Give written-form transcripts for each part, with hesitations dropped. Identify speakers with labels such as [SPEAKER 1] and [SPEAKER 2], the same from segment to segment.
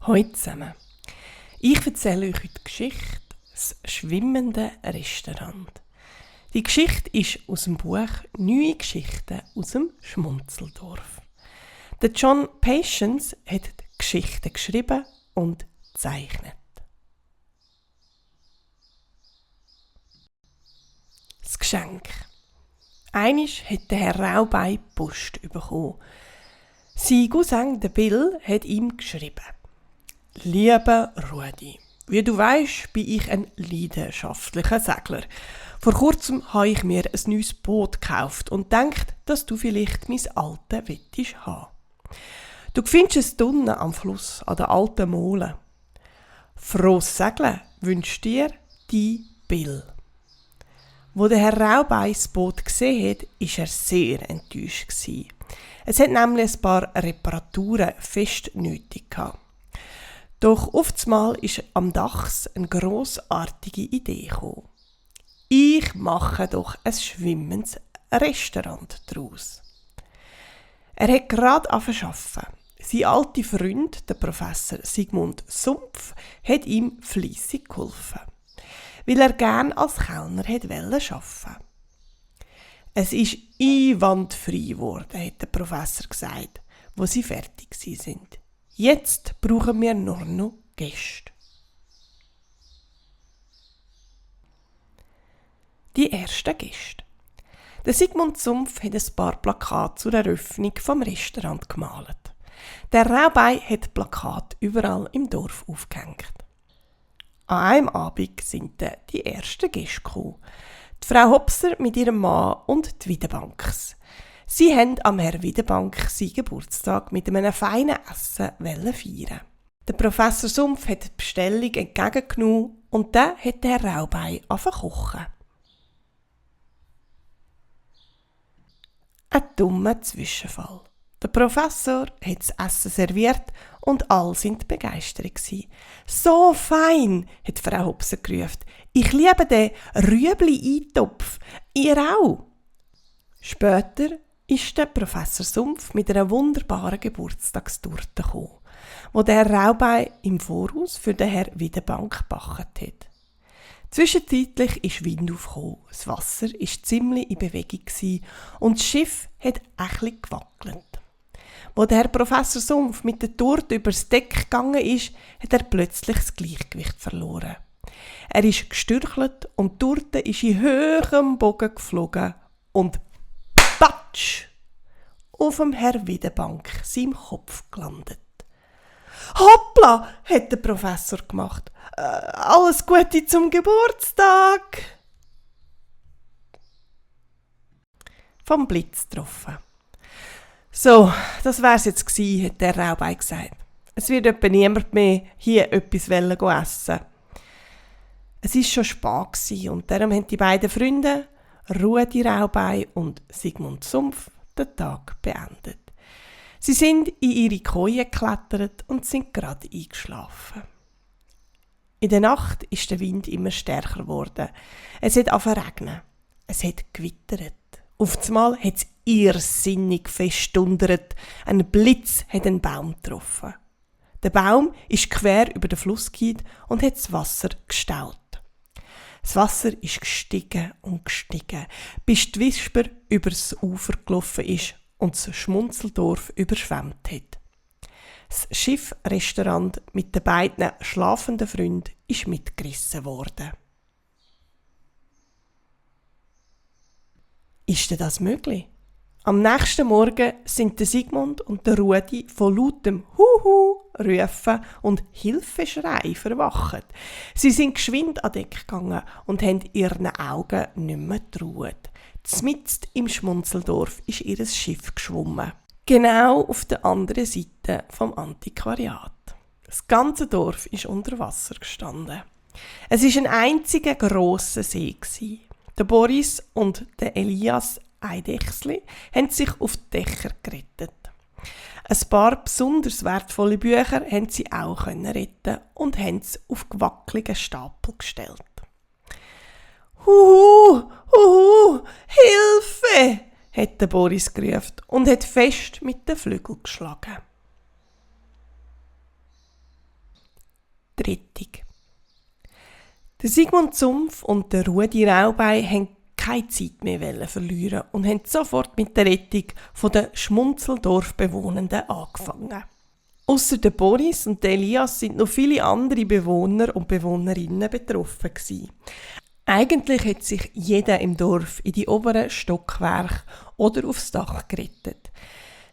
[SPEAKER 1] Hallo zusammen. Ich erzähle euch heute die Geschichte «Das schwimmende Restaurant». Die Geschichte ist aus dem Buch «Neue Geschichten aus dem Schmunzeldorf». Der John Patience hat die Geschichte geschrieben und gezeichnet. Das Geschenk. Einisch hat der Herr Raubein Post bekommen. Sein Cousin, der Bill, hat ihm geschrieben: «Lieber Rudi, wie du weisst, bin ich ein leidenschaftlicher Segler. Vor kurzem habe ich mir ein neues Boot gekauft und denkt, dass du vielleicht mein altes wettisch haben. Du findest es unten am Fluss an der alten Mole. Frohes Segeln wünscht dir die Bill.» Wo der Herr Raubein das Boot gesehen hat, war er sehr enttäuscht. Es hat nämlich ein paar Reparaturen fest nötig gehabt. Doch auf einmal ist am Dachs eine grossartige Idee gekommen. Ich mache doch ein schwimmendes Restaurant daraus. Er hat gerade angefangen. Sein alter Freund, der Professor Sigmund Sumpf, hat ihm fleissig geholfen, weil er gern als Kellner arbeiten wollte. Es ist einwandfrei geworden, hat der Professor gesagt, wo sie fertig sind. Jetzt brauchen wir nur noch Gäste. Die ersten Gäste. Der Sigmund Sumpf hat ein paar Plakate zur Eröffnung vom Restaurant gemalt. Der Raubein hat Plakate überall im Dorf aufgehängt. An einem Abend sind die ersten Gäste gekommen. Die Frau Hopser mit ihrem Mann und die Wiedebanks. Sie wollten am Herrn Wiedebank seinen Geburtstag mit einem feinen Essen feiern. Der Professor Sumpf hat die Bestellung entgegengenommen und dann hat der Herr Raubein angefangen zu kochen. Ein dummer Zwischenfall. Der Professor hat das Essen serviert und alle sind begeistert. «So fein!» hat Frau Hopser gerufen. «Ich liebe den Rüebli-Eintopf. Ihr auch?» Später ist der Professor Sumpf mit einer wunderbaren Geburtstagstorte gekommen, die der Herr Raubein im Voraus für den Herrn Wiedebank gebacken hat. Zwischenzeitlich ist Wind aufgekommen, das Wasser war ziemlich in Bewegung und das Schiff hat etwas gewackelt. Als der Herr Professor Sumpf mit der Torte übers Deck gegangen ist, hat er plötzlich das Gleichgewicht verloren. Er ist gestürchelt und die Torte ist in hohem Bogen geflogen und patsch! Auf dem Herr Wiedebank seinem Kopf gelandet. «Hoppla!» hat der Professor gemacht. «Alles Gute zum Geburtstag!» Vom Blitz getroffen. «So, das wär's jetzt gsi», hat der Raubein gesagt. «Es wird etwa niemand mehr hier etwas essen. Es war schon spät und darum haben die beiden Freunde, Rudi Raubein und Sigmund Sumpf, den Tag beendet. Sie sind in ihre Koje geklettert und sind gerade eingeschlafen. In der Nacht ist der Wind immer stärker geworden. Es hat angefangen zu regnen. Es hat gewittert. Auf einmal hat es irrsinnig fest dundert. Ein Blitz hat einen Baum getroffen. Der Baum ist quer über den Fluss gegangen und hat das Wasser gestaut. Das Wasser ist gestiegen und gestiegen, bis die Wisper übers Ufer gelaufen ist und das Schmunzeldorf überschwemmt hat. Das Schiffrestaurant mit den beiden schlafenden Freunden ist mitgerissen worden. Ist denn das möglich? Am nächsten Morgen sind der Sigmund und der Rudi von lautem Huhu rufen und Hilfeschrei verwacht. Sie sind geschwind an Deck gegangen und haben ihren Augen nicht mehr getraut. Zmitzt im Schmunzeldorf ist ihr Schiff geschwommen. Genau auf der anderen Seite vom Antiquariat. Das ganze Dorf ist unter Wasser gestanden. Es war ein einziger grosser See. Der Boris und der Elias Eidechsli haben sich auf die Dächer gerettet. Ein paar besonders wertvolle Bücher haben sie auch retten und haben sie auf gewackeligen Stapel gestellt. «Huhu, huhu, Hilfe!» hat der Boris gerufen und hat fest mit den Flügeln geschlagen. Rettung. Der Sigmund Zumpf und der Rudi Raubein haben keine Zeit mehr verlieren und haben sofort mit der Rettung der Schmunzeldorf-Bewohnenden angefangen. Ausser der Boris und der Elias sind noch viele andere Bewohner und Bewohnerinnen betroffen gewesen. Eigentlich hat sich jeder im Dorf in die oberen Stockwerke oder aufs Dach gerettet.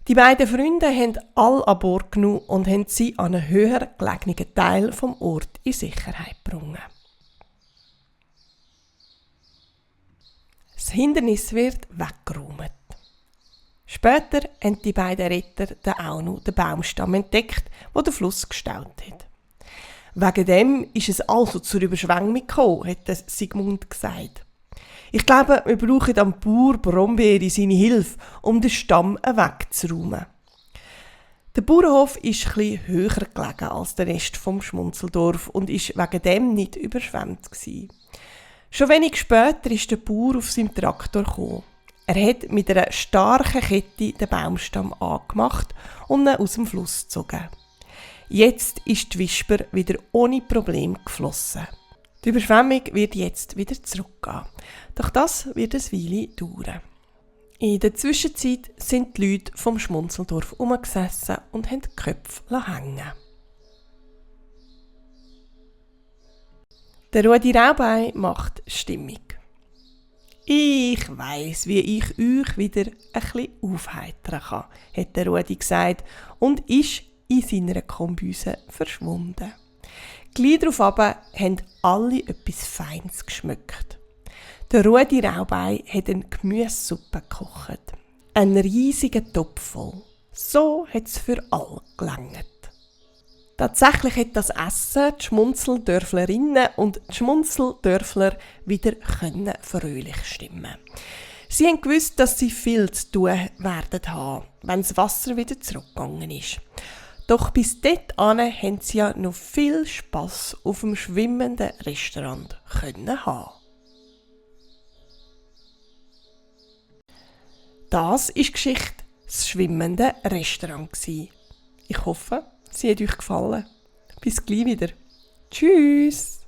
[SPEAKER 1] Die beiden Freunde haben alle an Bord genommen und haben sie an einen höher gelegenen Teil vom Ort in Sicherheit gebracht. Das Hindernis wird weggeräumt. Später haben die beiden Retter dann auch noch den Baumstamm entdeckt, der den Fluss gestaut hat. Wegen dem ist es also zur Überschwemmung gekommen, hat Sigmund gesagt. Ich glaube, wir brauchen am Bauer Brombeere seine Hilfe, um den Stamm wegzuräumen. Der Bauernhof ist etwas höher gelegen als der Rest vom Schmunzeldorf und ist wegen dem nicht überschwemmt gewesen. Schon wenig später ist der Bauer auf seinem Traktor gekommen. Er hat mit einer starken Kette den Baumstamm angemacht und ihn aus dem Fluss gezogen. Jetzt ist die Wisper wieder ohne Problem geflossen. Die Überschwemmung wird jetzt wieder zurückgehen. Doch das wird eine Weile dauern. In der Zwischenzeit sind die Leute vom Schmunzeldorf herumgesessen und haben die Köpfe hängen. Der Rudi Raubein macht Stimmung. Ich weiss, wie ich euch wieder ein bisschen aufheitern kann, hat der Rudi gesagt und ist in seiner Kombüse verschwunden. Gleich darauf haben alle etwas Feines geschmückt. Der Rudi Raubein hat eine Gemüsesuppe gekocht. Einen riesigen Topf voll. So hat es für alle gelangt. Tatsächlich hat das Essen die Schmunzeldörflerinnen und die Schmunzeldörfler wieder fröhlich stimmen. Sie haben gewusst, dass sie viel zu tun werden haben, wenn das Wasser wieder zurückgegangen ist. Doch bis dahin haben sie ja noch viel Spass auf dem schwimmenden Restaurant haben. Das war die Geschichte des schwimmenden Restaurants. Ich hoffe, sie hat euch gefallen. Bis gleich wieder. Tschüss!